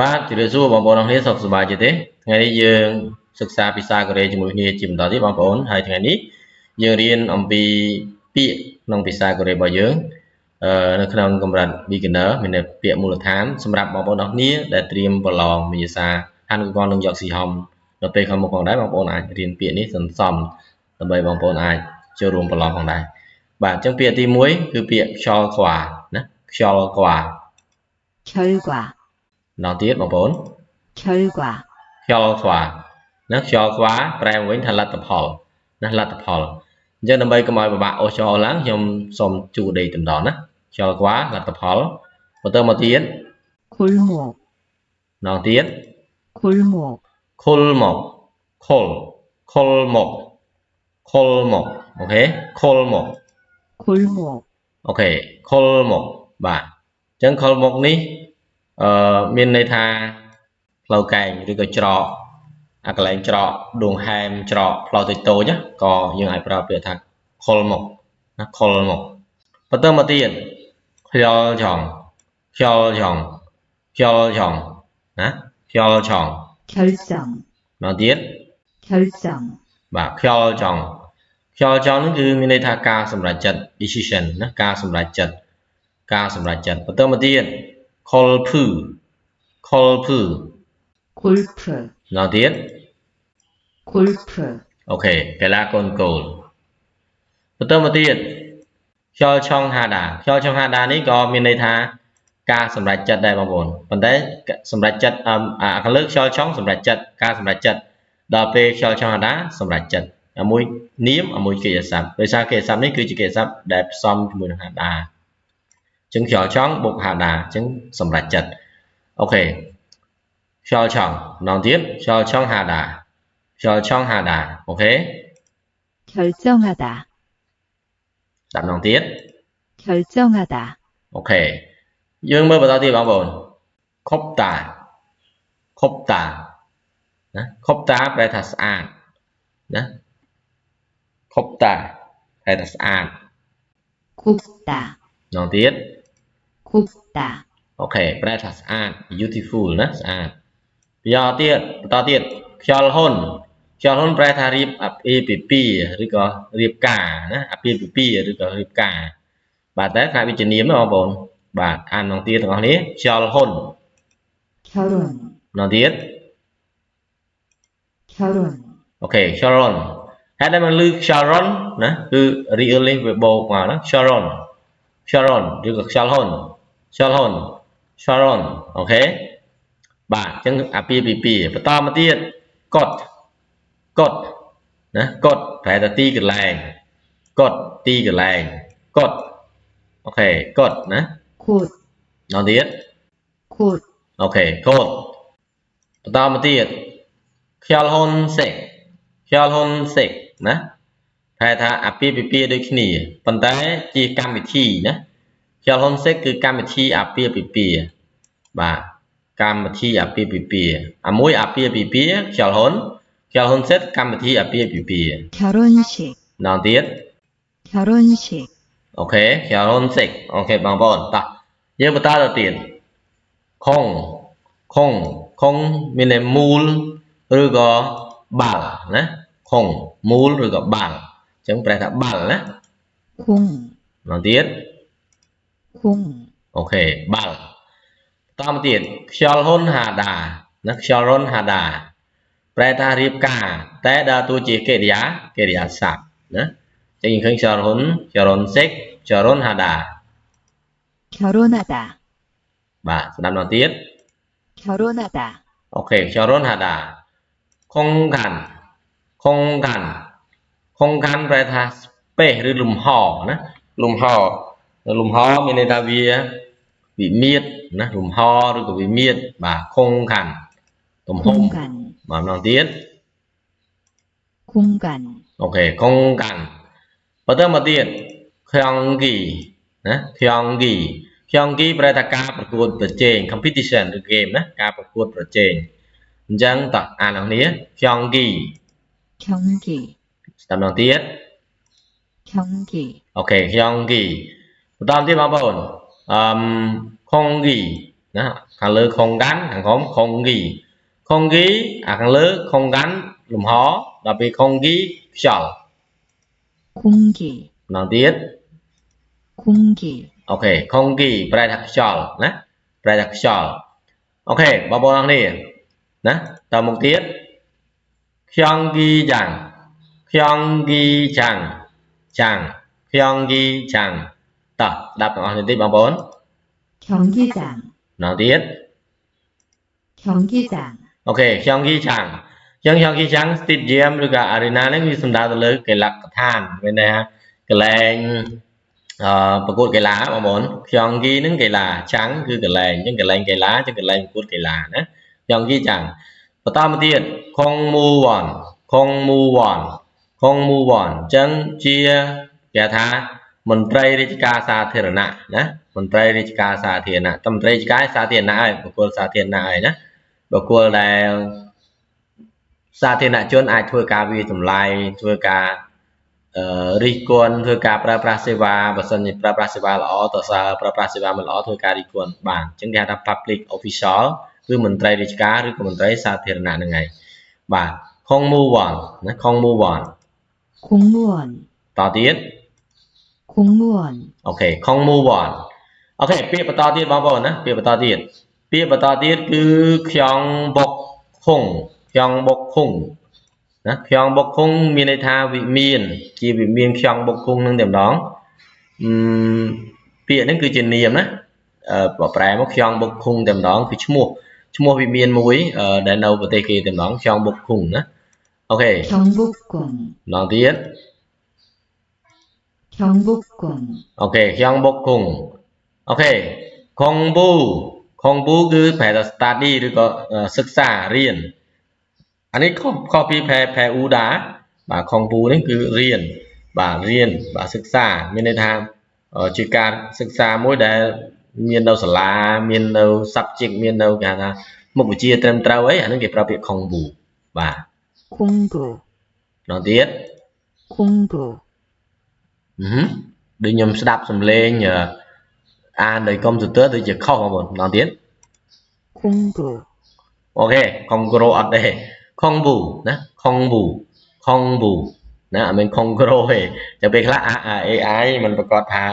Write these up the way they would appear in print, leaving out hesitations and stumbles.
បាទជម្រាបសួរបងប្អូនអរគ្នាសុខសប្បាយទេថ្ងៃនេះយើងសិក្សាភាសាកូរ៉េជាមួយគ្នាជាបន្តទៀតបងប្អូនហើយថ្ងៃនេះយើងរៀនអំពីពាក្យក្នុងភាសាកូរ៉េរបស់យើងអឺនៅក្នុងកម្រិត beginner មានន័យពាក្យមូលដ្ឋានសម្រាប់បងប្អូនអរគ្នាដែលត្រៀមប្រឡងវិញ្ញាសាហានកងនិងយកស៊ីហំនៅពេលខាងមុខផងដែរបងប្អូនអាចរៀនពាក្យនេះសន្សំដើម្បីបងប្អូនអាចចូលរួមប្រឡងផងដែរបាទអញ្ចឹងពាក្យទី1គឺពាក្យខ្យល់ខ្វាណាខ្យល់ខ្វា 결과, ម្ដងទៀតបងប្អូន 결과, ខ្យល់ខ្វាណាខ្យល់ខ្វាប្រែមកវិញថាលទ្ធផលណាលទ្ធផលអញ្ចឹងដើម្បីកុំឲ្យពិបាកអូសចោលឡើងខ្ញុំសូមជួដេកតម្ដងណាខ្យល់ខ្វាលទ្ធផលបន្តមកទៀ 골목, តម្ដងទៀត 골목, ខុលមកខុលខុលមកខុលមកអូខេខុលមក 골목, អូខេខុលមកបាទអញ្ចឹងខុលមកនេះអឺមានន័យថាផ្លូវកែងឬក៏ច្រកអាកន្លែងច្រកដួងហែមច្រកផ្លូវតូចតូចណាក៏យើងអាចប្រើពាក្យថាខុលមកណាខុលមកបន្តមកទៀតខ្យល់ឆងខ្យល់ឆងខ្យល់ឆងណាខ្យល់ឆង 결정, ម្ដងទៀត 결정, បាទខ្យល់ចង់ខ្យល់ចង់ហ្នឹងគឺមានន័យថាការសម្រេចចិត្ត decision ណាការសម្រេចចិត្តការសម្រេចចិត្តបន្តមកទៀតខុលភឺខុលភឺ 골프, ម្ដងទៀត 골프, អូខេកីឡាកូនកូលបន្តមកទៀតខ្យល់ឆុងហាដាខ្យល់ឆុងហាដានេះក៏មានន័យថាការសម្រេចចិត្តដែរបងប្អូនប៉ុន្តែសម្រេចចិត្តអាខាងលើខ្យល់ឆុងសម្រេចចិត្តការសម្រេចចិត្តដល់ពេលខ្យល់ឆុងហាដាសម្រេចចិត្តអាមួយនាមអាមួយកិរិយាសព្ទដោយសារកិរិយាសព្ទនេះគឺជាកិរិយាសព្ទដែលផ្សំជាមួយនឹងហាដាអញ្ចឹងខ្យល់ឆុងបូកហាដាអញ្ចឹងសម្រេចចិត្តអូខេខ្យល់ឆុងម្ដងទៀតខ្យល់ឆុងហាដាខ្យល់ឆុងហាដាអូខេ 결정하다, ស្ដាប់ម្ដងទៀត 결정하다, អូខេយើងមើលបន្តទៀតបងប្អូនខុបតាខុបតាណាខុបតាប្រែថាស្អាតណាខុបតាប្រែថាស្អាត 곱다, ម្ដងទៀត 곱다, អូខេប្រែថាស្អាត beautiful ណាស្អាតយកទៀតបន្តទៀតខ្យល់ហ៊ុនខ្យល់ហ៊ុនប្រែថារៀបអាពាហ៍ពិពាហ៍ឬក៏រៀបការណាអាពាហ៍ពិពាហ៍ឬក៏រៀបការបាទតែថាវាជានាមណាបងប្អូនបាទអានម្ដងទៀតទាំងអស់គ្នាខ្យល់ហ៊ុន 결혼, ម្ដងទៀត 결혼, អូខេ Sharon ហេតុតែមកលឺ Sharon ណាគឺ real នេះវាបូកមកណា Sharon Sharon ឬក៏ Shalhon Shalhon Sharon អូខេបាទអញ្ចឹងអាពាហ៍ពិពាហ៍បន្តមកទៀតកត់កត់ណាកត់ប្រែថាទីកន្លែងកត់ទីកន្លែងកត់អូខេកត់ណា 곳, ម្ដងទៀត 곳, អូខេកត់បន្តមកទៀតខ្យល់ហ៊ុនសេកខ្យល់ហ៊ុនសេកណាប្រែថាអាពាហ៍ពិពាហ៍ដូចគ្នាប៉ុន្តែជាកម្មវិធីណាខ្យល់ហ៊ុនសេកគឺកម្មវិធីអាពាហ៍ពិពាហ៍បាទកម្មវិធីអាពាហ៍ពិពាហ៍អាមួយអាពាហ៍ពិពាហ៍ខ្យល់ហ៊ុនខ្យល់ហ៊ុនសេកកម្មវិធីអាពាហ៍ពិពាហ៍ 결혼식, ម្ដងទៀត 결혼식, អូខេខ្យល់ហ៊ុនសេកអូខេបងប្អូនតោះយើងបន្តទៅទៀតខុងខុងខុងមានន័យមូលឬក៏បាល់ណាខុងមូលឬក៏បាល់អញ្ចឹងប្រែថាបាល់ណា 공, ម្ដងទៀត 공, អូខេបាល់បន្តមកទៀតខ្យល់ហ៊ុនហាដាណាខ្យល់ហ៊ុនហាដាប្រែថារៀបការតែដើរតួជាកិរិយាកិរិយាសព្ទណាអញ្ចឹងយើងឃើញខ្យល់ហ៊ុនខ្យល់ហ៊ុនសេកខ្យល់ហ៊ុនហាដា 결혼하다, បាទស្ដាប់ម្ដងទៀត 결혼하다, អូខេខ្យល់រុនហាដាខុងខាន់ខុងខាន់ខុងខាន់ប្រែថា space ឬលំហណាលំហលំហមានន័យថាវាវិមាត្រណាលំហឬក៏វិមាត្របាទខុងខាន់ទំហំ 공간, បាទម្ដងទៀត 공간, អូខេខុងខាន់បន្តមកទៀតខ្យងគីណាខ្យងគីខ្យងគីប្រែថាការប្រកួតប្រជែង competition ឬ game ណាការប្រកួតប្រជែងអញ្ចឹងតោះអានអស់គ្នាខ្យងគី 경기, ស្ដាប់ម្ដងទៀត 경기, អូខេខ្យងគីបន្តទៀតបងប្អូនអឹមខុងគី ណាខាងលើខុងកាន់ខាងក្រោមខុងគីខុងគីអាខាងលើខុងកាន់លំហដល់ពេលខុងគីខ្យល់ 공기 ម្ដងទៀត 공기 អូខេខុងគីប្រែថាខ្យល់ណាប្រែថាខ្យល់អូខេបងប្អូនអរគ្នាណាតមុខទៀតខ្យងគីចាំងខ្យងគីចាំងចាំងខ្យងគីចាំងតោះស្ដាប់ទាំងអស់គ្នាតិចបងប្អូន 경기장 ម្ដងទៀត 경기장 អូខេខ្យងគីចាំងអញ្ចឹងខ្យងគីចាំង stadium ឬក៏ arena ហ្នឹងវាសំដៅទៅលើកីឡដ្ឋានមានន័យថាកន្លែងអឺប្រកួតកីឡាបងប្អូនខ្យងគីហ្នឹងកីឡាចាំងគឺកន្លែងអញ្ចឹងកន្លែងកីឡាអញ្ចឹងកន្លែងប្រកួតកីឡាណាខ្យងគីចាំងបន្តមកទៀតខុងមូវ៉នខុងមូវ៉នខុងមូវ៉នអញ្ចឹងជាគេថាមន្ត្រីរាជការសាធារណៈណាមន្ត្រីរាជការសាធារណៈតែមន្ត្រីរាជការសាធារណៈហើយបុគ្គលសាធារណៈហើយណាបុគ្គលដែលសាធារណជនអាចធ្វើការវាយតម្លៃធ្វើការអឺរិះគន់ធ្វើការប្រើប្រាស់សេវាបើសិនជាប្រើប្រាស់សេវាល្អតសើប្រើប្រាស់សេវាមិនល្អធ្វើការរិះគន់បានអញ្ចឹងគេហៅថា public official គឺមន្ត្រីរាជការឬក៏មន្ត្រីសាធារណៈហ្នឹងឯងបាទខុងមូវ៉នណាខុងមូវ៉ន 공무원 តទៀត 공무원 អូខេខុងមូវ៉នអូខេពាក្យបន្តទៀតបងប្អូនណាពាក្យបន្តទៀតពាក្យបន្តទៀតគឺខ្យងបុកខុងខ្យងបុកខុងណាខ្យងបុកខុងមានន័យថាវិមានជាវិមានខ្យងបុកខុងនឹងតែម្ដងអឺពាក្យហ្នឹងគឺជានាមណាអឺបើប្រែមកខ្យងបុកខុងតែម្ដងគឺឈ្មោះឈ្មោះវិមានមួយដែលនៅប្រទេសគេតែម្ដងខ្យងបុកខុងណាអូខេ 경복궁 ម្ដងទៀត 경복궁 អូខេខ្យងបុកខុងអូខេខុងប៊ូខុងប៊ូគឺប្រែថា study ឬក៏សិក្សារៀនអានេះខុសខុសពីផែផែអ៊ូដាបាទខុងប៊ូនេះគឺរៀនបាទរៀនបាទសិក្សាមានន័យថាជាការសិក្សាមួយដែលមាននៅសាលាមាននៅ subject មាននៅគេហៅថាមុខវិជ្ជាត្រឹមត្រូវអីអានេះគេប្រើពាក្យខុងប៊ូបាទ 공부 ម្ដងទៀត 공부 អឺដូចខ្ញុំស្ដាប់សំឡេងអានដោយកុំព្យូទ័រដូចជាខុសបងប្អូនម្ដងទៀត 공부 អូខេខុងក្រូអត់ទេខុងប៊ូណាខុងប៊ូខុងប៊ូណាអត់មែនខុងក្រូទេចាំពេលខ្លះ AI มันប្រកាសថា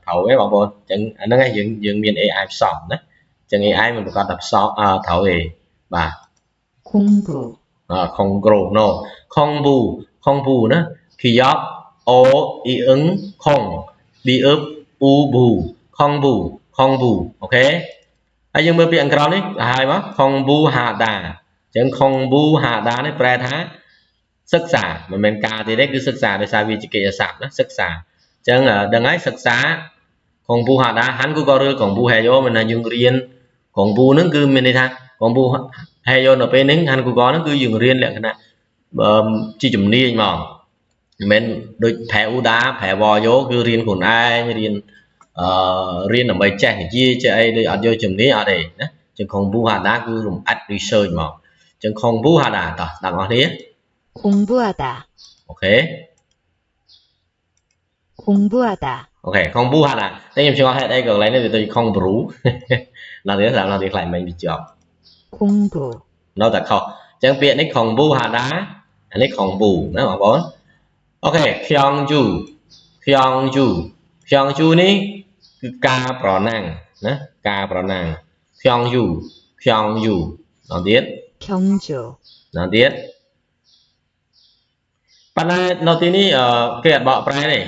ត្រូវទេបងប្អូនអញ្ចឹងអាហ្នឹងឯងយើងយើងមាន AI ផ្សំណាអញ្ចឹង AI มันប្រកាសថាផ្សំត្រូវទេបាទ 공부 ខុងក្រូណូខុងប៊ូខុងប៊ូណាគីយ៉បអូអ៊ីអឹងខុងប៊ីអឹបអ៊ូប៊ូខុងប៊ូខុងប៊ូអូខេហើយយើងមើលពាក្យអង្ក្រមនេះហើយមកខុងប៊ូហាដាអញ្ចឹងខុងប៊ូហាដានេះប្រែថាសិក្សាមិនមែនការទេគឺសិក្សាដោយសារវាជាកិរិយាសព្ទណាសិក្សាអញ្ចឹងដឹងហើយសិក្សាខុងប៊ូហាដាហាន់គូក៏រឿកុងប៊ូហេយ៉ូមានថាយើងរៀនកុងប៊ូហ្នឹងគឺមានន័យថាកុងប៊ូហេយ៉ូនៅពេលហ្នឹងហាន់គូក៏ហ្នឹងគឺយើងរៀនលក្ខណៈជាជំនាញហ្មងមិនមែនដូចប្រែអ៊ូដាប្រែវយ៉ូគឺរៀនខ្លួនឯងរៀនអឺរៀនដើម្បីចេះនិយាយចេះអីដូចអត់យកជំនាញអត់ទេណាជាងខុងប៊ូហាដាគឺរំអិត research មកជាងខុងប៊ូហាដាតោះស្ដាប់អស់គ្នា 공부하다 អូខេ 공부하다 អូខេខុងប៊ូហាដាតែខ្ញុំឆ្ងល់ហេតុអីក៏កន្លែងនេះវាទៅខុងប្រូដល់ទៀតស្ដាប់ដល់ទៀតខ្លាចមិញវាជាប់ 공부 នៅតែខុសអញ្ចឹងពាក្យនេះខុងប៊ូហាដាអានេះខុងប៊ូណាបងប្អូនអូខេខ្យងជូខ្យងជូខ្យងជូនេះគឺការប្រណាំងណាការប្រណាំងខ្យងយូខ្យងយូដល់ទៀត 경주 ដល់ទៀតប៉ុន្តែនៅទីនេះគេអត់បកប្រែទេ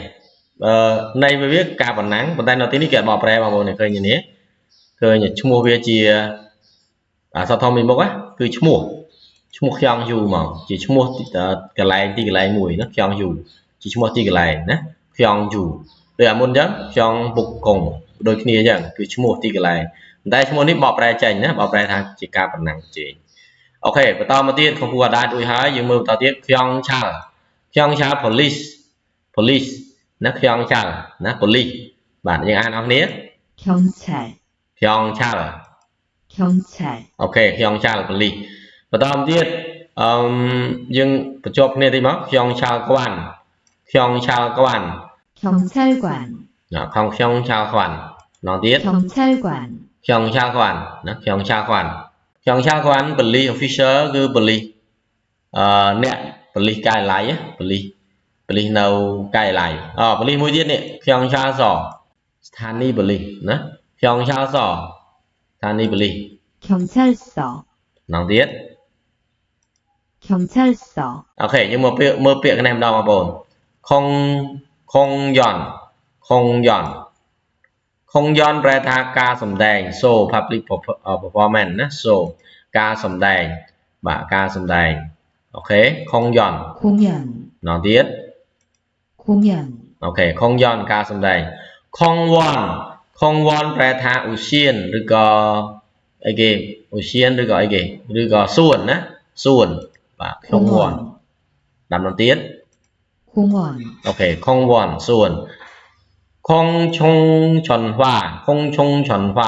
អឺនៃវាការប្រណាំងប៉ុន្តែនៅទីនេះគេអត់បកប្រែបងប្អូនឃើញនេះឃើញឈ្មោះវាជាអក្សរធំពីមុខណាគឺឈ្មោះឈ្មោះខ្យងយូមកជាឈ្មោះកន្លែងទីកន្លែងមួយណាខ្យងយូជាឈ្មោះទីកន្លែងណាខ្យងយូដូចអាមុនអញ្ចឹងខ្យងបុកកុងដូចគ្នាអញ្ចឹងគឺឈ្មោះទីកន្លែងតែឈ្មោះនេះបកប្រែចេញណាបកប្រែថាជាការប្រណាំងជែងអូខេបន្តមកទៀតខំពូអាដាដូចហើយយើងមើលបន្តទៀតខ្យងឆាល់ខ្យងឆាល់ police police ណាខ្យងឆាល់ណា police បាទយើងអានអស់គ្នា 경찰 ខ្យងឆាល់ 경찰 អូខេខ្យងឆាល់ police បន្តមកទៀតអឺយើងបញ្ចប់គ្នាតិចមកខ្យងឆាល់ក្វាន់ខ្យងឆាល់ក្វាន់ 경찰관 ណាខំខ្យងឆាល់ក្វាន់ម្ដងទៀត 경찰관 경찰관 ណា 경찰관 경찰관 police officer គឺ police អ្នកប៉ូលីសការិយាល័យប៉ូលីសប៉ូលីសនៅការិយាល័យអប៉ូលីសមួយទៀតនេះ 경찰서 ស្ថានីយ៍ប៉ូលីសណា 경찰서 ស្ថានីយ៍ប៉ូលីស 경찰서 ម្ដងទៀត 경찰서 OK យើងមកពាក្យមើលពាក្យនេះម្ដងបងប្អូនខុងខុងយ៉នខុងយ៉នខុងយ៉នប្រែថាការសម្ដែង show public performance ណា show ការសម្ដែងបាទការសម្ដែង OK 공연 공연 ម្ដងទៀត 공연 OK 공연 ការសម្ដែង 공원 공원 ប្រែថាឧទ្យានឬក៏អីគេឧទ្យានឬក៏អីគេឬក៏សួនណាសួនបាទ 공원 តាមម្ដងទៀត 공원 OK 공원 សួន 공중전화 공중전화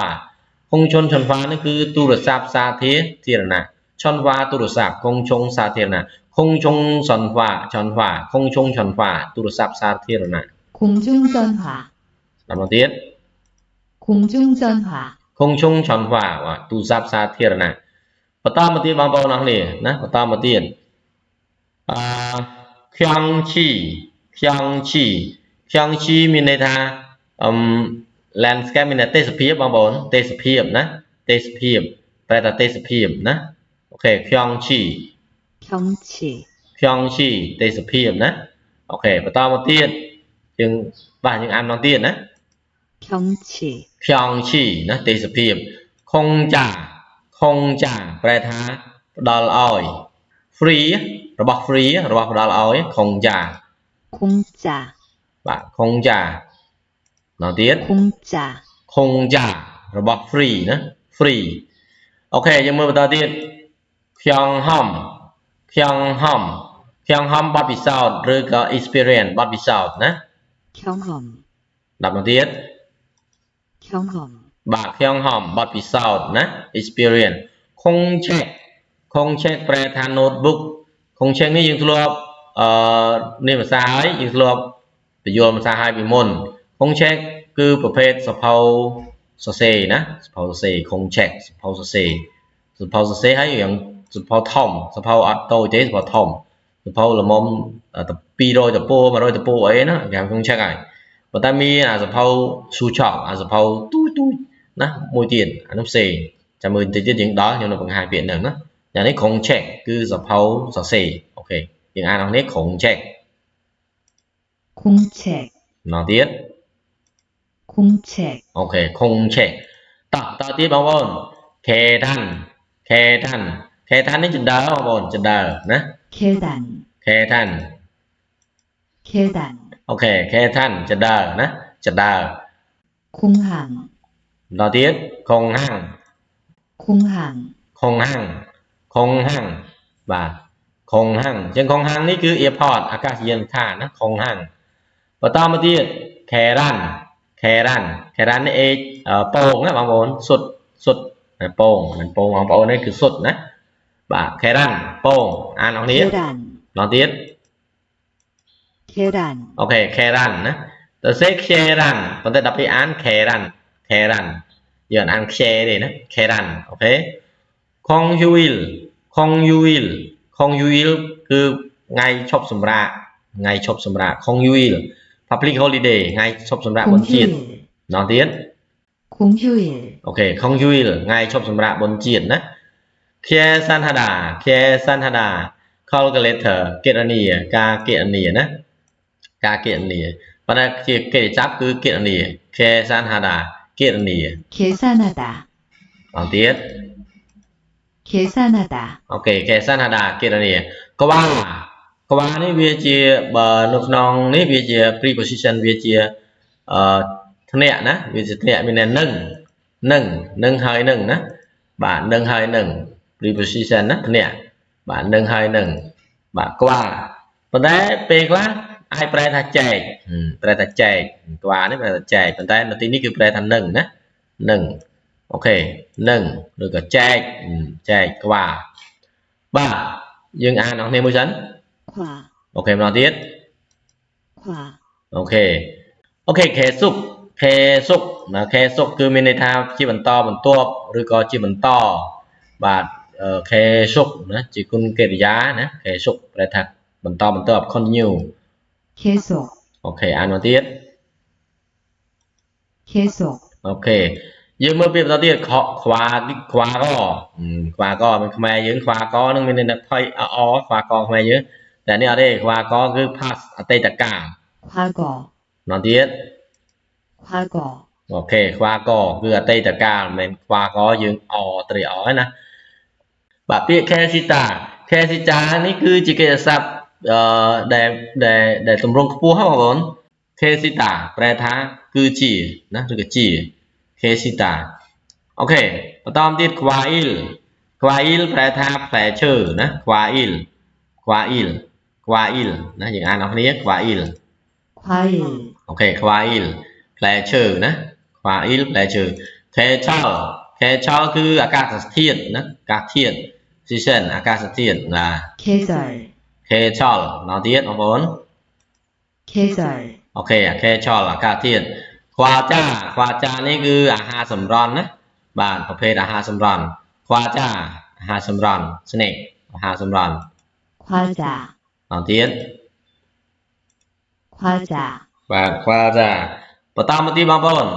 공중전화 នេះគឺទូរស័ព្ទសាធារណៈ 전화 ទូរស័ព្ទ 공중 សាធារណៈ 공중전화 전화 공중전화 ទូរស័ព្ទសាធារណៈ 공중전화 ដល់មកទៀត 공중전화 공중전화 បាទទូរស័ព្ទសាធារណៈបន្តមកទៀតបងប្អូនអរគ្នាណាបន្តមកទៀតអឺ 경치 경치 경치 មានន័យថាអឹម landscape មានន័យទេសភាពបងប្អូនទេសភាពណាទេសភាពប្រែថាទេសភាពណា OK 경치 경치 경치 ទេសភាពណា OK បន្តមកទៀតយើងបាទយើងអានម្ដងទៀតណា 경치 경치 ណាទេសភាព 공짜 공짜 ប្រែថាផ្ដល់ឲ្យ free របស់ free របស់ផ្ដល់ឲ្យ 공짜 공짜 បាទ 공짜 ម្ដងទៀត 공짜 공짜 របស់ free ណា free OK យើងមើលបន្តទៀត 경험 경험 경험 បទពិសោធន៍ឬក៏ experience បទពិសោធន៍ណា 경험 ដល់មកទៀត 경험 បាទ 경험 បទពិសោធន៍ណា experience 공책 공책 ប្រែថា notebook 공책 នេះយើងធ្លាប់អឺនេះភាសាហើយយើងធ្លាប់បញ្យល់ភាសាហើយពីមុន 공책 គឺប្រភេទសភៅសរសេរណាសភៅសរសេរ 공책 សភៅសរសេរសភៅសរសេរហើយរឿងសភៅធំសភៅអត់តូចទេសភៅធំសភៅល្មម200តពោ100តពោអីណាគេហៅ 공책 ហើយប៉ុន្តែមានអាសភៅស៊ូឆក់អាសភៅទូចទូចណាមួយទៀតអានោះផ្សេងចាំមើលតិចទៀតយើងដល់ខ្ញុំនឹងបង្ហាញពាក្យហ្នឹងណាយ៉ាងនេះ 공책 គឺសភៅសរសេរ OK យើងអានអស់នេះ 공책 공책 ម្ដងទៀត 공책 OK 공책 តោះតទៀតបងប្អូន 계단 계단 계단 នេះជណ្ដើរបងប្អូនជណ្ដើរណា 계단 계단 계단 OK 계단 ជណ្ដើរណាជណ្ដើរ 공항 ម្ដងទៀត 공항 공항 공항 공항 បាទ 공항 អញ្ចឹង 공항 នេះគឺ airport អាកាសយានដ្ឋានណា 공항 បន្តមកទៀត 계란 계란 계란 នេះអេពងណាបងប្អូនសុទ្ធសុទ្ធពងមិនពងបងប្អូននេះគឺសុទ្ធណាបាទ 계란 ពងអានអស់នេះ 계란 ម្ដងទៀត 계란 OK 계란 ណាទៅសេ 계란 ប៉ុន្តែដល់ពេលអាន 계란 계란 យើងអាន ខេ ទេណា 계란 OK 공휴일 공휴일 공휴일 គឺថ្ងៃឈប់សម្រាកថ្ងៃឈប់សម្រាក 공휴일 public holiday ថ្ងៃឈប់សម្រាកបុណ្យជាតិ 공휴일 ម្ដងទៀត 공휴일 OK 공휴일 ថ្ងៃឈប់សម្រាកបុណ្យជាតិណា 계산하다 계산하다 calculator គណនាការគណនាណាការគណនាប៉ុន្តែជាកិរិយាសព្ទគឺគណនា 계산하다 គណនា 계산하다 ម្ដងទៀត 계산하다 OK 계산하다 គណនា 과 과 នេះវាជាបើនៅក្នុងនេះវាជា preposition វាជាអឺធ្នាក់ណាវាជាធ្នាក់មានន័យនឹងនឹងនឹងហើយនឹងណាបាទនឹងហើយនឹង preposition ណាធ្នាក់បាទនឹងហើយនឹងបាទ 과 ប៉ុន្តែពេលខ្លះអាចប្រែថាចែកប្រែថាចែក 과 នេះប្រែថាចែកប៉ុន្តែនៅទីនេះគឺប្រែថានឹងណានឹង OK នឹងឬក៏ចែកចែក 과 បាទយើងអានអស់គ្នាមួយសិន 과 OK ម្ដងទៀត 과 OK OK 계숙 계속 ណា 계속 គឺមានន័យថាជាបន្តបន្ទាប់ឬក៏ជាបន្តបាទ 계속 ណាជាគុណកិរិយាណា 계속 ប្រែថាបន្តបន្ទាប់ continue 계속 OK អានមកទៀត 계속 OK យើងមើលពាក្យបន្តទៀតខខ្វាខ្វាកខ្វាកមិនខ្មែរយើងខ្វាកនឹងមានន័យថាផៃអអខ្វាកខ្មែរយើងតែនេះអត់ទេខ្វាកគឺ past អតីតកាល 과거 មកទៀត 과거 OK ខ្វាកគឺអតីតកាលមិនមែនខ្វាកយើងអត្រីអហ្នឹងណាបាទពាក្យ 캐시다 캐시다 នេះគឺជាកិរិយាសព្ទអឺដែលដែលដែលទម្រង់ខ្ពស់ហ្នឹងបងប្អូន 캐시다 ប្រែថាគឺជាណាឬក៏ជា 캐시다 OK បន្តមកទៀត 과일 과일 ប្រែថាផ្លែឈើណា 과일 과일 과일 ណាយើងអានអស់គ្នា 과일 과일 OK 과일 ផ្លែឈើណា 과일 ផ្លែឈើ 계절 계절 គឺអាកាសធាតុណាអាកាសធាតុ season អាកាសធាតុណា 계절 계절 មកទៀតបងប្អូន 계절 OK 계절 អាកាសធាតុ 과자 과자 នេះគឺអាហារសម្រន់ណាបាទប្រភេទអាហារសម្រន់ 과자 អាហារសម្រន់ snack អាហារសម្រន់ 과자 មកទៀត 과자 បាទ 과자 បន្តមកទៀតបងប្អូន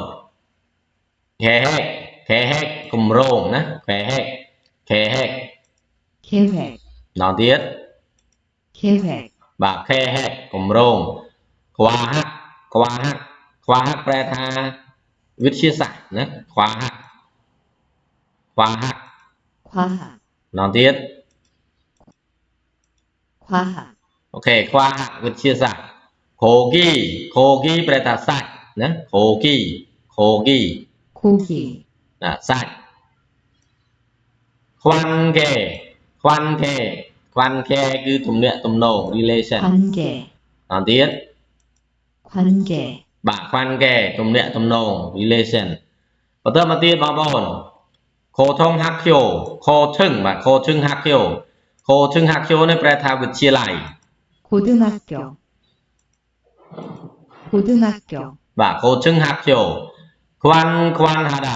계획 계획 គម្រោងណា 계획 계획 계획 មកទៀត 계획 បាទ 계획 គម្រោង 과학 과학 과학 ប្រែថាវិទ្យាសាស្ត្រណា 과학 과학 과학 មកទៀត 과학 OK 과학 វិទ្យាសាស្ត្រ 고기 고기 ប្រែថាសាច់ណា 고기 고기 고기 ណាសាច់ 관계 관계 관계 គឺទំនាក់ទំនង relation 관계 មកទៀត 관계 បាទ 관계 ទំនាក់ទំនង relation បន្តមកទៀតបងប្អូន 고등학교 고등 បាទ 고등학교 고등학교 នេះប្រែថាវិទ្យាល័យ 고등학교 고등학교 បាទ 고등학교 관광하다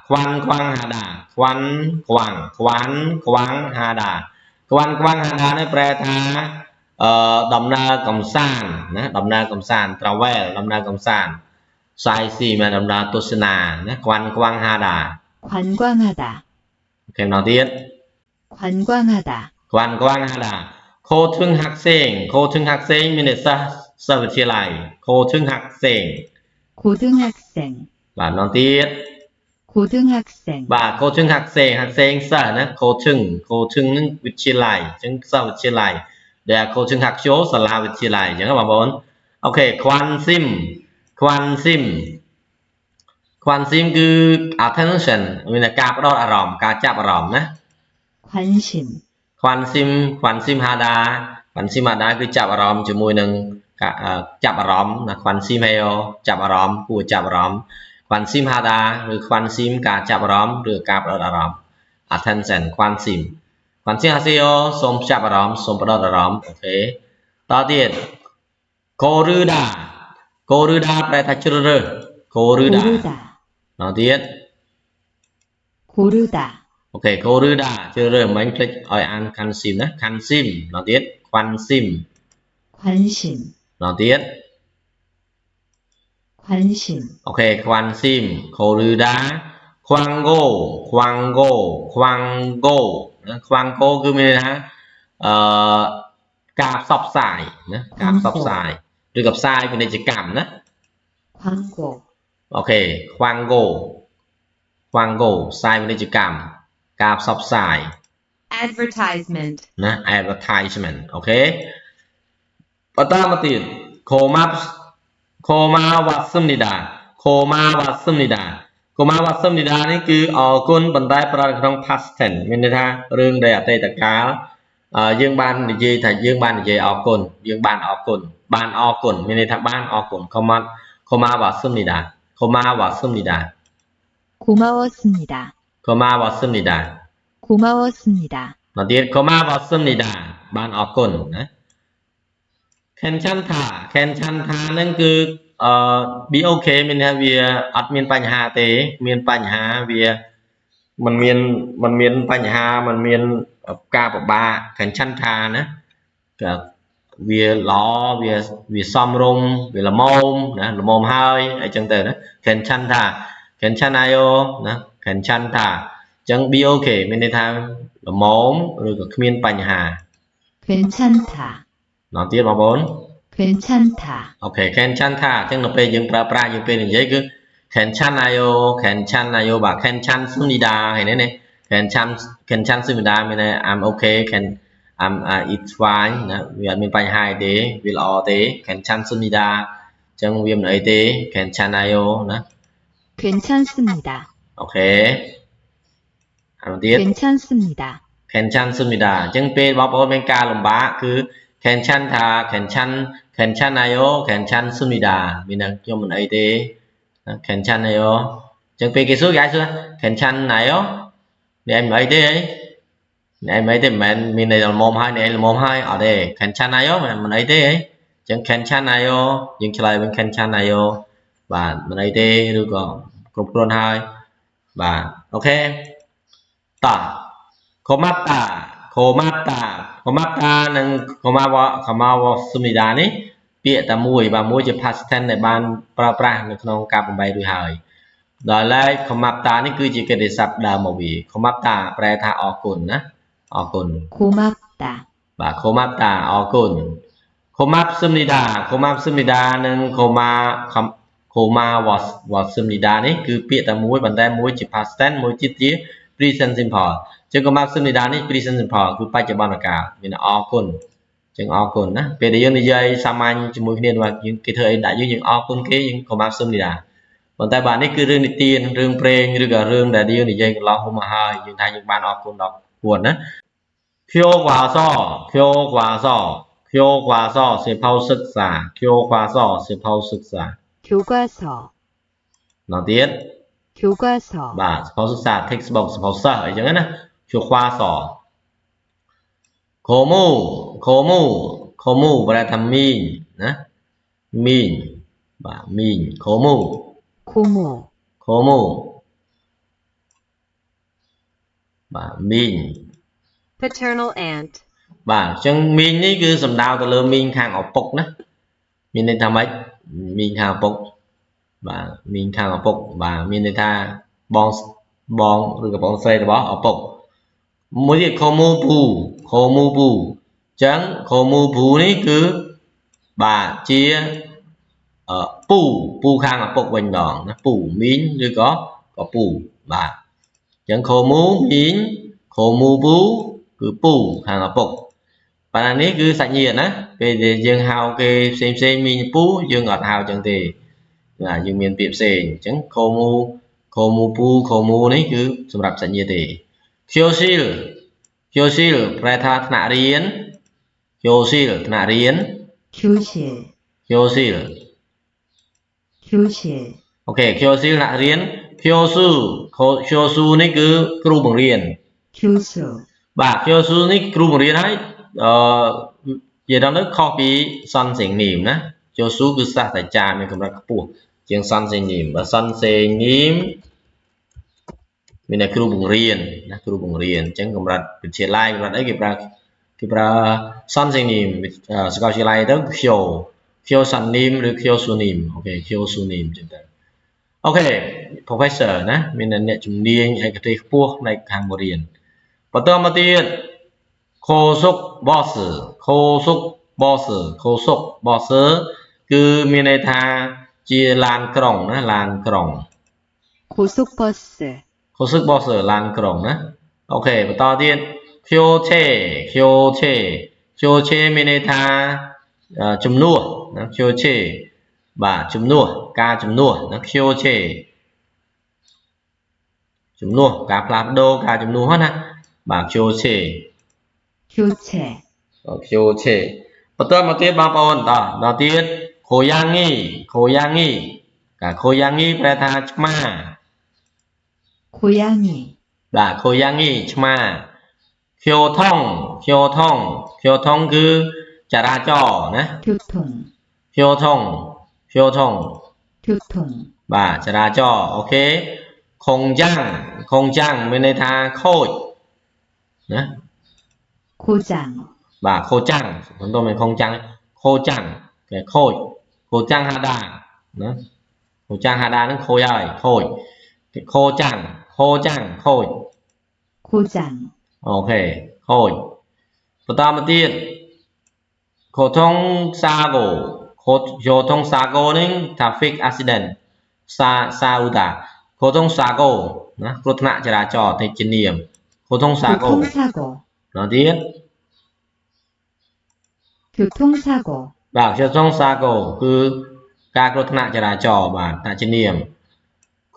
관광하다 관광 관광하다 관광하다 នេះប្រែថាអឺដំណើរកំសាន្តណាដំណើរកំសាន្ត travel ដំណើរកំសាន្ត sightsee មែនដំណើរទស្សនាណា 관광하다 관광하다 OK ម្ដងទៀត 관광하다 관광하다 고등학생 고등학생 មានន័យសិស្សសិស្សវិទ្យាល័យ 고등학생 고등학생 បាទម្ដងទៀត 고등학생 បាទ 고등학생 학생 សិស្សណា 고등 고등 នឹងវិទ្យាល័យអញ្ចឹងសិស្សវិទ្យាល័យដែល 고등학교 សាលាវិទ្យាល័យអញ្ចឹងបងប្អូន OK 관심 관심 관심 គឺ attention មានតែការផ្ដោតអារម្មណ៍ការចាប់អារម្មណ៍ណា 관심 관심 관심하다 관심하다 គឺចាប់អារម្មណ៍ជាមួយនឹងការចាប់អារម្មណ៍ណា 관심해요 ចាប់អារម្មណ៍គួរចាប់អារម្មណ៍ 관심하다 ឬ 관심 ការចាប់អារម្មណ៍ឬការផ្ដោតអារម្មណ៍ attention 관심 관심하세요 សូមចាប់អារម្មណ៍សូមផ្ដោតអារម្មណ៍ OK តទៀត 고르다 고르다 ប្រែថាជ្រើសរើស 고르다 고르다 ដល់ទៀត 고르다 OK 고르다 ជ្រើសរើសមិញភ្លេចឲ្យអាន 관심 ណា 관심 ដល់ទៀត 관심 관심 ដល់ទៀត 관심 OK 관심 고르다 광고 광고 광고 ណា 광고 គឺមានន័យថាអឺការផ្សព្វផ្សាយណាការផ្សព្វផ្សាយឬក៏ផ្សាយពាណិជ្ជកម្មណា 광고 OK 광고 광고 ផ្សាយពាណិជ្ជកម្មការផ្សព្វផ្សាយ advertisement, ណា advertisement OK បន្តមកទៀត 고맙 고마웠습니다 고마웠습니다 고마웠습니다 នេះគឺអរគុណប៉ុន្តែប្រើនៅក្នុង past tense មានន័យថារឿងដែលអតីតកាលអឺយើងបាននិយាយថាយើងបាននិយាយអរគុណយើងបានអរគុណបានអរគុណមានន័យថាបានអរគុណ 고마 고마웠습니다 고마웠습니다 고마웠습니다. 고마웠습니다 고마웠습니다. មកទៀត 고마웠습니다 បានអរគុណណា 괜찮다 괜찮다 ហ្នឹងគឺ អឺ be okay មានន័យថាវាអត់មានបញ្ហាទេមានបញ្ហាវាมันមានมันមានបញ្ហាมันមានការពិបាក 괜찮다 ណាក៏វាល្អវាវាសមរម្យវាល្មមណាល្មមហើយអីចឹងទៅណា 괜찮다 괜찮아요 ណា 괜찮다 អញ្ចឹង be okay មានន័យថាល្មមឬក៏គ្មានបញ្ហា 괜찮다. ម្ដងទៀតបងប្អូន 괜찮다. Okay 괜찮다 អញ្ចឹងនៅពេលយើងប្រើប្រាស់យើងពេលនិយាយគឺ 괜찮아요 괜찮아요 បាទ 괜찮습니다 ឃើញទេនេះ 괜찮 괜찮습니다 មានន័យ I'm okay can I'm it's fine ណាវាអត់មានបញ្ហាអីទេវាល្អទេ 괜찮습니다 អញ្ចឹងវាមិនអីទេ 괜찮아요 ណា 괜찮습니다. Okay អានោះទៀត 괜찮습니다. 괜찮습니다 អញ្ចឹងពេលបងប្អូនមានការលំបាកគឺ 괜찮다 괜찮 괜찮아요 괜찮습니다 មានន័យខ្ញុំមិនអីទេណា 괜찮아요 អញ្ចឹងពេលគេសួរគេអាចសួរ 괜찮나요 អ្នកឯងមិនអីទេអីអ្នកឯងមិនអីទេមិនមែនមានន័យល្មមហើយអ្នកឯងល្មមហើយអត់ទេ 괜찮아요 មិនអីទេអីអញ្ចឹង 괜찮아요 យើងឆ្លើយវិញ 괜찮아요 បាទមិនអីទេឬក៏គ្រប់គ្រាន់ហើយបាទ Okay តោះ 고맙다 고맙다 고맙다 និង 고마워 고마웠습니다 នេះពាក្យតែមួយបាទមួយជា past tense ដែលបានប្រើប្រាស់នៅក្នុងការបំបែករួចហើយដល់ឡែក 고맙다 នេះគឺជាកិត្តិសព្ទដើមមកវា 고맙다 ប្រែថាអរគុណណាអរគុណ 고맙다. បាទ 고맙다 អរគុណ 고맙습니다 고맙습니다 និង 고마 고마웠습니다 នេះគឺពាក្យតែមួយប៉ុន្តែមួយជា past tense មួយទៀតជា present simple ចឹង 고맙습니다 នេះ present simple គឺបច្ចុប្បន្នកាលមានអរគុណចឹងអរគុណណាពេលដែលយើងនិយាយសាមញ្ញជាមួយគ្នាបាទយើងគេធ្វើអីដាក់យើងយើងអរគុណគេយើង 고맙습니다 ប៉ុន្តែបាទនេះគឺរឿងនិទានរឿងព្រេងឬក៏រឿងដែលយើងនិយាយកន្លងហុំមកហើយយើងថាយើងបានអរគុណដល់គាត់ណា 교과서 교과서 교과서 សៀវភៅសិក្សា 교과서 សៀវភៅសិក្សា 교과서. ម្ដងទៀត 교과서. បាទសៀវភៅសិក្សា textbook សៀវភៅសិស្សអីចឹងណា 교과서 고모 고모 고모 ប្រែថាមីងណាមីងបាទមីង 고모 고모. 고모 បាទមីង Paternal aunt. បាទអញ្ចឹងមីងនេះគឺសំដៅទៅលើមីងខាងឪពុកណាមានន័យថាម៉េចមីងខាងឪពុកបាទមីងខាងឪពុកបាទមានន័យថាបងបងឬក៏បងស្រីរបស់ឪពុកមួយទៀត 고모부 고모부 អញ្ចឹង 고모부 នេះគឺបាទជាអឺពូពូខាងឪពុកវិញម្ដងណាពូមីងឬក៏ក៏ពូបាទអញ្ចឹង 고모 មីង 고모부 គឺពូខាងឪពុកប៉ុន្តែនេះគឺសាច់ញាតិណាពេលដែលយើងហៅគេផ្សេងផ្សេងមីងពូយើងអត់ហៅចឹងទេបាទយើងមានពាក្យផ្សេងអញ្ចឹង 고모 고모부 고모 នេះគឺសម្រាប់សាច់ញាតិទេ 교실 교실 ប្រែថាថ្នាក់រៀន 교실 ថ្នាក់រៀន 교실. 교실 교실. Okay 교실 ថ្នាក់រៀន 교수 교수 នេះគឺគ្រូបង្រៀន 교수. បាទ 교수 នេះគ្រូបង្រៀនហើយអឺនិយាយដល់ទៅខុសពី 선생님 ណា 교수 គឺសាស្ត្រាចារ្យមានកម្រិតខ្ពស់ជាង 선생님 បើ 선생님 មានតែគ្រូបង្រៀនណាគ្រូបង្រៀនអញ្ចឹងកម្រិតវិទ្យាល័យកម្រិតអីគេប្រើគេប្រើ 선생님 សាកលវិទ្យាល័យទៅ 교 교사님 ឬ 교수님 okay 교수님 អញ្ចឹងទៅ Okay professor ណាមានអ្នកជំនាញឯកទេសខ្ពស់ផ្នែកខាងបង្រៀនបន្តមកទៀត 고속버스 고속버스 고속버스 គឺមានន័យថាជាឡានក្រុងណាឡានក្រុង 고속버스. 고속버스 ឡានក្រុងណា okay បន្តទៀត 교체 교체 교체 មានន័យថាជំនួសណា 교체 បាទជំនួសការជំនួសណា 교체 ជំនួសការផ្លាស់ប្ដូរការជំនួសណាបាទ 교체 교체. 교체 បន្តមកទៀតបងប្អូនតោះដល់ទៀត 고양이 고양이 កា 고양이 ប្រែថាឆ្មា 고양이. បាទ 고양이 ឆ្មា 교통 교통 교통 គឺចរាចរណ៍ណា 교통. 교통 교통 교통 បាទចរាចរណ៍ OK ខុងចាំងខុងចាំងមានន័យថាខូចណា 고장 បាទខូចាំងសំទោសមិនខុងចាំងខូចាំងគេខូចខូចាំងហាដាណាខូចាំងហាដាហ្នឹងខូចហើយខូចគេខូចាំងខូចាំងខូច 고장 OK ខូចបន្តមកទៀតខូថងសាគោខូយោថងសាគោហ្នឹង traffic accident សាសាឧតាខូថងសាគោណាគ្រោះថ្នាក់ចរាចរណ៍ទៅជានាមខូថងសាគោ 교통사고 បន្តទៀត 교통사고 បាទខ្ញុំសងសាគោគឺការគ្រោះថ្នាក់ចរាចរណ៍បាទថ្នាក់ជានាម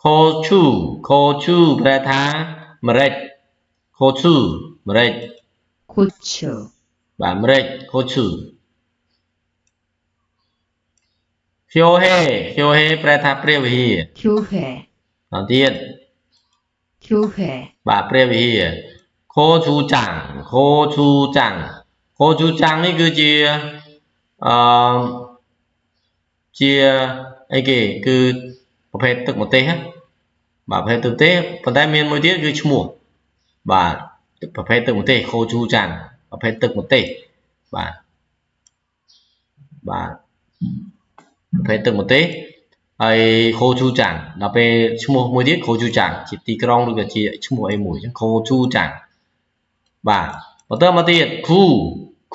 ខូឈូខូឈូប្រែថាម្រេចខូឈូម្រេច 고추 បាទម្រេចខូឈូខៀវហេខៀវហេប្រែថាព្រះវិហារ 교회 បន្តទៀត 교회 បាទព្រះវិហារខូឈូចាំងខូឈូចាំងខូឈូចាំងនេះគឺជាអឺជាអីគេគឺប្រភេទទឹកម្ទេសណាបាទប្រភេទទឹកម្ទេសប៉ុន្តែមានមួយទៀតគឺឈ្មោះបាទទឹកប្រភេទទឹកម្ទេសខូជូចាំងប្រភេទទឹកម្ទេសបាទបាទប្រភេទទឹកម្ទេសហើយខូជូចាំងដល់ពេលឈ្មោះមួយទៀតខូជូចាំងជាទីក្រុងឬក៏ជាឈ្មោះអីមួយអញ្ចឹងខូជូចាំងបាទបន្តមកទៀតគូ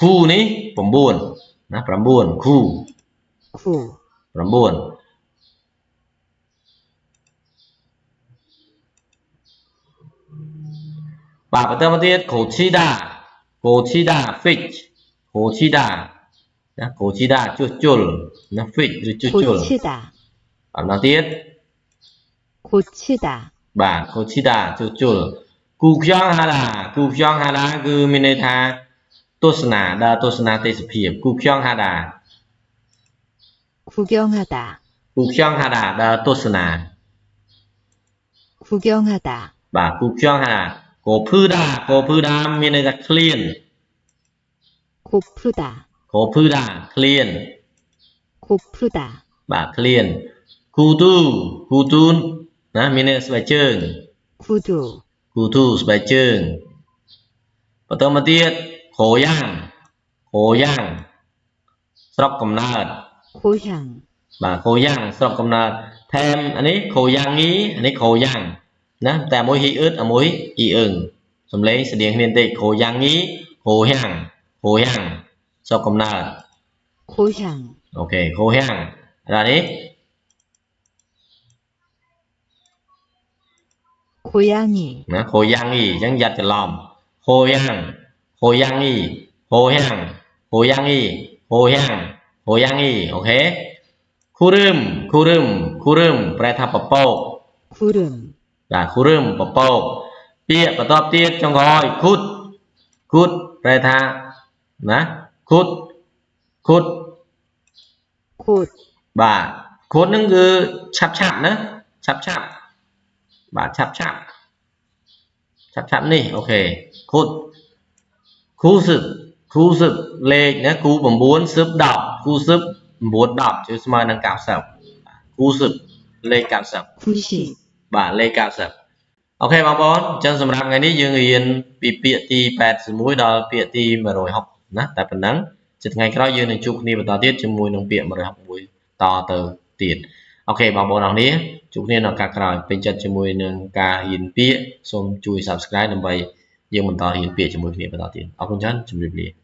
គូនេះ9ណា9គូ 구 9បាទបន្តមកទៀតកូឈីដាកូឈីដា fish កូឈីដាណាកូឈីដាជួសជុលណា fish ឬជួសជុល 고치다 បាទបន្តទៀត 고치다 បាទកូឈីដាជួសជុលគូខ្យងហាឡាគូខ្យងហាឡាគឺមានន័យថាទស្សនាដល់ទស្សនាទេសភាពគូខ្យងហាដា 구경하다 គូខ្យងហាដាដល់ទស្សនា 구경하다 បាទគូខ្យងហាដាកោភឺដាកោភឺដាមានន័យថាឃ្លាន 고프다 កោភឺដាឃ្លាន 고프다 បាទឃ្លានគូទូគូទូនណាមានន័យស្បែកជើង 구두 គូទូស្បែកជើងបន្តមកទៀតខូយ៉ាងខូយ៉ាងស្រុកកំណើត 고향 បាទខូយ៉ាងស្រុកកំណើតថែមអានេះខូយ៉ាងងីអានេះខូយ៉ាងណាតែមួយហ៊ីអឺតអាមួយអ៊ីអឹងសំឡេងស្តៀងគ្នាបន្តិចខូយ៉ាងងីខូយ៉ាងខូយ៉ាងស្រុកកំណើត 고향 អូខេខូយ៉ាងដល់នេះ 고양이 ណាខូយ៉ាងអ៊ីអញ្ចឹងយ៉ាត់ច្រឡំខូយ៉ាងខូយ៉ាងអ៊ីខូយ៉ាងខូយ៉ាងអ៊ីខូយ៉ាងខូយ៉ាងអ៊ីអូខេគូរឹមគូរឹមគូរឹមប្រែថាពពក 구름 បាទគូរឹមពពកពាក្យបន្ទាប់ទៀតចុងក្រោយគូតគូតប្រែថាណាគូតគូត 곧 បាទគូតហ្នឹងគឺឆាប់ឆាប់ណាឆាប់ឆាប់បាទឆាប់ឆាប់ឆាប់ឆាប់នេះ OK គូតគូសឹបគូសឹបលេខណាគូ9សឹប10គូសឹប9 10គឺស្មើនឹង90គូសឹបលេខ90 구십 បាទលេខ90 OK បងប្អូនអញ្ចឹងសម្រាប់ថ្ងៃនេះយើងរៀនពីពាក្យទី81ដល់ពាក្យទី160ណាតែប៉ុណ្ណឹងជាថ្ងៃក្រោយយើងនឹងជួបគ្នាបន្តទៀតជាមួយនឹងពាក្យ161តទៅទៀត OK បងប្អូនអរគ្នាជួបគ្នានៅឱកាសក្រោយពេញចិត្តជាមួយនឹងការរៀនពាក្យសូមជួយ Subscribe ដើម្បីយើងបន្តរៀនពាក្យជាមួយគ្នាបន្តទៀតអរគុណច្រើនជម្រាបលា